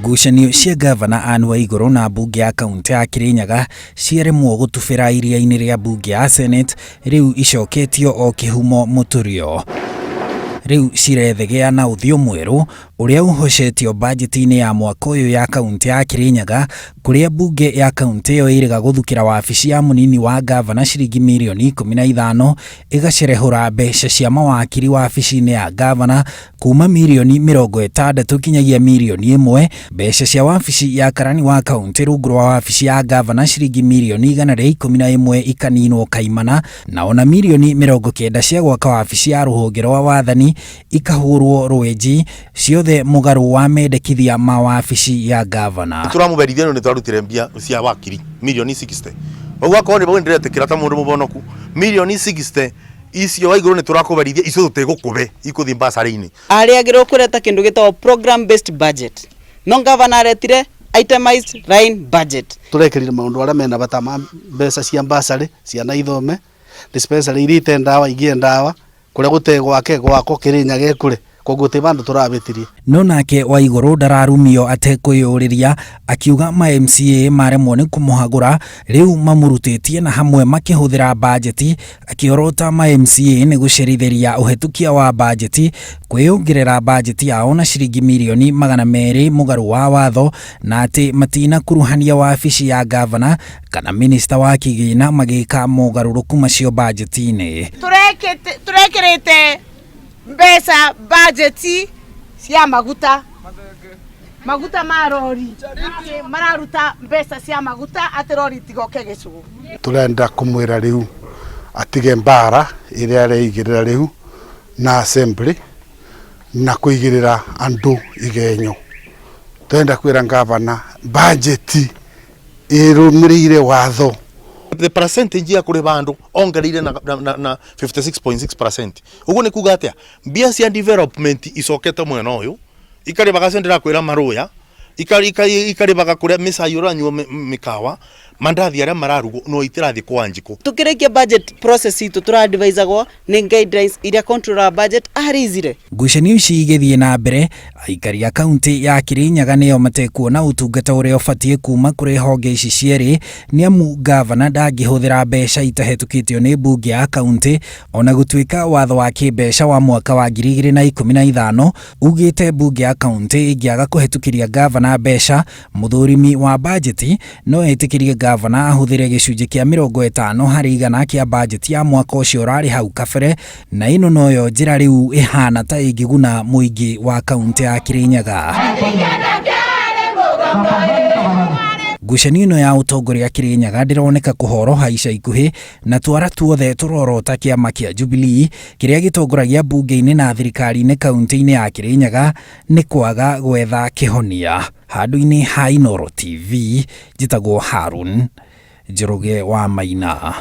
Ngucanio cia ngavana Anne Waigũrũ na mbunge ya kaũntĩ ya Kirinyaga ciaremwo gũtubĩra iria-inĩ rĩa mbunge ya Senate rĩu icoketio o kĩhumo mũtũrio. Rĩu cirethegea na ũthiũ mwerũ ũrĩa ũhocetio bajeti-inĩ ya mwaka ũyũ ya kaũntĩ ya Kirinyaga kũrĩa mbunge ya kaũntĩ ĩyo ĩrĩga gũthukĩra wabici ya mũnini wa ngavana ciringi mirioni 15 ĩgacerehũra mbeca cia mawakiri wabici-inĩ ya ngavana kuma mirioni 60 kinyagia mirioni 1, mbeca cia wabici ya karani wa kaũntĩ rungu rwa wabici ya ngavana ciringi mirioni 111 ikaninwo kaimana, na ona mirioni 90 cia gwaka wabici ya rũhonge rwa wathani ikahũrwo rwenji, ciothe mũgarũ wa mendekithia ma wabici ya ngavana. Tũramũberithia nĩ twarutire mbia cia wakiri mirioni 60. Ũguo akorwo nĩ ndĩretĩkĩra ta mũndũ mũbonoku mirioni 60 icio Waigũrũ nĩ tũrakũberithia icio tũtigũkũbe ikũthiĩ mbacarĩ-inĩ. Arĩagĩrĩrwo kũreta kĩndũ gĩtagwo program based budget, no ngavana aretire itemized line budget. Tũrekĩrire maũndũ arĩa mena bata ma mbeca cia mbacarĩ, ciana ithome, dispensary iria ite ndawa igie ndawa, kũrĩa gũte gwake gwako Kĩrĩnyaga ĩkũre, koguo ti bandũ tũrabĩtirie. No nake Waigũrũ ndararumio atekwĩyũrĩria akiuga ma MCA maremwo nĩ kũmũhagũra rĩu mamũrutĩtie na hamwe makĩhũthĩra bajeti, akĩorota ma MCA nĩ gũcerithĩria ũhetũkia wa bajeti kwĩyongerera bajeti yao na ciringi mirioni 200 mũgarũ wa watho, na atĩ matinakuruhania wabici ya ngavana kana minista wa kĩgĩna magĩka mogarũrũku macio bajeti-inĩ. Turekĩrĩte mbeca bajeti cia maguta, maguta ma rori mararuta mbeca cia maguta atĩ rori itigoke gĩcũgũ. Turenda kumwira riu atige mbara iria areigirira riu na assembly na kuigirira andu igenyo. Turenda kwira ngavana bajeti irumiriire watho. The percentage ya kuri bandu ongereire na 56.6%. Uguo ni kuga atia mbia cia development icokete mwena uyu ikaribaga cio ndirakwira maruya ikaribaga kuria micai uranyua mikawa mandathi aria mararugwo no itirathi kwa njiko. Tukirikia budget process itu tũradvisagwo nĩ guidelines iria controller budget arizire. Ngucanio ici igĩthiĩ na mbere, aikari a kaunti ya Kirinyaga nĩo matekuona ũtungata ũrĩa ũbatiĩ kuma kũrĩ honge ici cierĩ, nĩ amu ngavana ndangĩhũthĩra mbeca itahetũkĩtio nĩ mbunge ya kaunti, ona gũtuĩka watho wa kĩmbeca wa mwaka wa 2015 ugĩte mbunge ya kaunti ĩngĩaga kũhetũkĩria ngavana mbeca, mũthũrimi wa bajeti no etĩkĩrie ngavana ahũthĩre gĩcunjĩ kĩa 50 harĩ igana kĩa bajeti ya mwaka ũcio ũrarĩ hau kabere, na ĩno noyo njĩra rĩu ĩhana ta ĩngĩguna mũingĩ wa kaunti ya Kirinyaga. Ngucanio ĩno ya ũtongoria Kirinyaga ndĩroneka kũhoroha ica ikuhĩ, na twara tuothe tũrorota kĩama kĩa Jubilee kĩrĩa gĩtongoragia mbunge-inĩ na thirikari-inĩ kaunti-inĩ ya Kirinyaga nĩ kwaga gwetha kĩhonia. Handũ-inĩ ha Inooro TV, njĩtagwo Harun Njoroge wa Maina.